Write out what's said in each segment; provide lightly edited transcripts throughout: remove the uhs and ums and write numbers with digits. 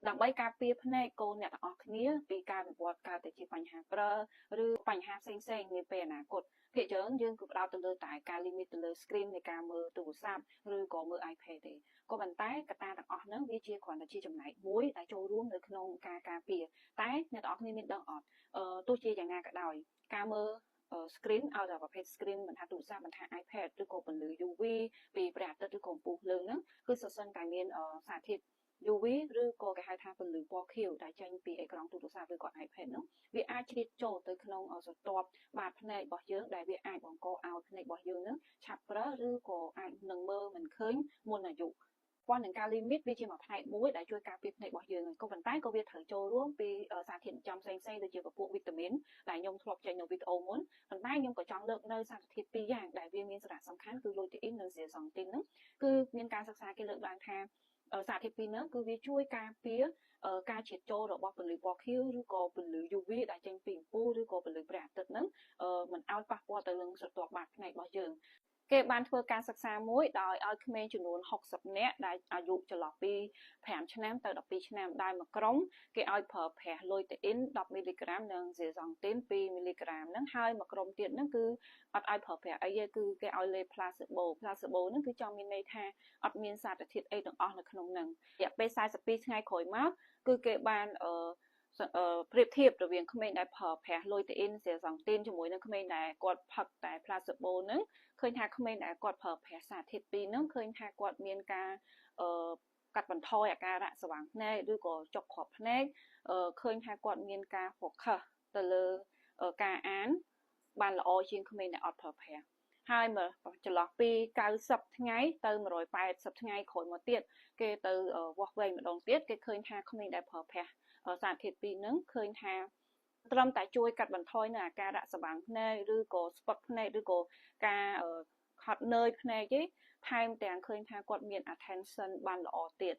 ដើម្បីការពារភ្នែកកូនអ្នកទាំងអស់គ្នាពីការវិវត្តកើតទៅជាបញ្ហាព្រិលឬបញ្ហាផ្សេងៗនាពេលអនាគតភាគច្រើនយើងគឺផ្ដោតទៅលើតែការ limit ទៅលើ screen នៃការមើលទូរស័ព្ទឬក៏មើល iPad ទេក៏ប៉ុន្តែកត្តាទាំងអស់ហ្នឹងវាជាគ្រាន់តែជាចំណែកមួយដែលចូលរួមនៅក្នុងការការពារតែអ្នកទាំងអស់គ្នាមានដឹងអត់អឺទោះជាយ៉ាងណាក៏ដោយការមើល screen ឲ្យតែប្រភេទ screen មិនថាទូរស័ព្ទមិនថា iPad ឬក៏ពន្លឺ UV ពីព្រះអាទិត្យឬក៏អំពូលភ្លើងហ្នឹងគឺសុទ្ធសឹងតែមានសារធាតុ UV ឬក៏គេហៅថាពន្លឺពណ៌ខៀវដែលចេញពីអេក្រង់ទូរស័ព្ទឬក៏ iPad ហ្នឹងវាអាចជ្រៀតចូលទៅក្នុងស្រទាប់បាតភ្នែករបស់យើងដែលវាអាចបង្កឲ្យភ្នែករបស់យើងហ្នឹងឆាប់ព្រិលឬក៏អាចនឹងមើលមិនឃើញមុនអាយុពាន់នឹងការ limit វាជាមួយផ្នែកមួយដែលជួយការពារភ្នែករបស់យើងក៏ប៉ុន្តែក៏វាត្រូវចូលរួមពីសារធាតុចិញ្ចឹមផ្សេងៗដូចជាពពួកវីតាមីនដែលខ្ញុំធ្លាប់ចេញនៅវីដេអូមុនប៉ុន្តែខ្ញុំក៏ចង់លើកនៅសារធាតុពីរយ៉ាងដែលវាមានសារៈសំខាន់គឺ lutein និង zeaxanthin ហ្នឹងគឺមានការសិក្សាគេលើកឡើងថាសារធាតុពីរហ្នឹងគឺវាជួយការពារការជ្រៀតចូលរបស់ពន្លឺពណ៌ខៀវឬក៏ពន្លឺ UV ដែលចេញពីអំពូលឬក៏ពន្លឺព្រះអាទិត្យហ្នឹងមិនឲ្យប៉ះពាល់ទៅនឹងស្រទាប់បាតភ្នែករបស់យើងគេបានធ្វើការសិក្សាមួយដោយឲ្យក្មេងចំនួន60នាក់ដែលអាយុចន្លោះពី5ឆ្នាំទៅ12ឆ្នាំដែលមួយក្រុមគេឲ្យប្រើប្រាស់ lutein 10មីលីក្រាមនិង zeaxanthin 2មីលីក្រាមហ្នឹងហើយមួយក្រុមទៀតហ្នឹងគឺអត់ឲ្យប្រើប្រាស់អីទេគឺគេឲ្យលេប placebo placebo ហ្នឹងគឺចង់មានន័យថាអត់មានសារធាតុអីទាំងអស់នៅក្នុងហ្នឹងរយៈពេល42ថ្ងៃក្រោយមកគឺគេបានអឺប្រៀបធៀបរវាងក្មេងដែលប្រើប្រាស់ lutein zeaxanthin ជាមួយនឹងក្មេងដែលគាត់ផឹកតែ placebo ហ្នឹងឃើញថាក្មេងដែលគាត់ប្រើប្រាស់សារធាតុពីរហ្នឹងឃើញថាគាត់មានការអឺកាត់បន្ថយអាការៈស្វាងភ្នែកឬក៏ចុកគ្រាប់ភ្នែកឃើញថាគាត់មានការ focus ទៅលើការអានបានល្អជាងក្មេងដែលអត់ប្រើប្រាស់ហើយមកចន្លោះពី90ថ្ងៃទៅ180ថ្ងៃក្រោយមកទៀតគេទៅវាស់វែងម្ដងទៀតគេឃើញថាក្មេងដែលប្រើប្រាស់សារធាតុពីរហ្នឹងឃើញថាត្រឹមតែជួយកាត់បន្ថយនៅអាការៈស្វាងភ្នែកឬក៏ស្ពឹកភ្នែកឬក៏ការហត់នឿយភ្នែកទេថែមទាំងឃើញថាគាត់មាន attention បានល្អទៀត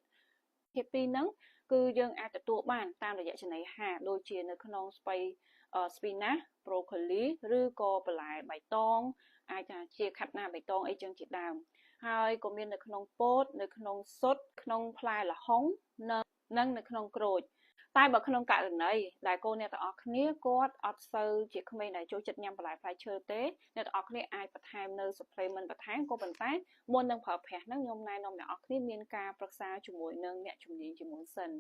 ធាតុពីរហ្នឹងគឺយើងអាចទទួលបានតាមរយៈចំណីអាហារដូចជានៅក្នុងស្ពៃ spinach broccoli ឬក៏បន្លែបៃតងអាចថាជាខាត់ណាបៃតងអីចឹងជាដើមហើយក៏មាននៅក្នុងពោតនៅក្នុងស៊ុតក្នុងផ្លែល្ហុងនិងនៅក្នុងក្រូចតែបើក្នុងករណីដែលកូនអ្នកទាំងអស់គ្នាគាត់អត់សូវជាក្មេងដែលចូលចិត្តញ៉ាំបន្លែផ្លែឈើទេអ្នកទាំងអស់គ្នាអាចបន្ថែមនៅ supplement បន្ថែមក៏ប៉ុន្តែមុននឹងប្រើប្រាស់ហ្នឹងខ្ញុំណែនាំអ្នកទាំងអស់គ្នាមានការប្រឹក្សាជាមួយនឹងអ្នកជំនាញជាមុនសិន។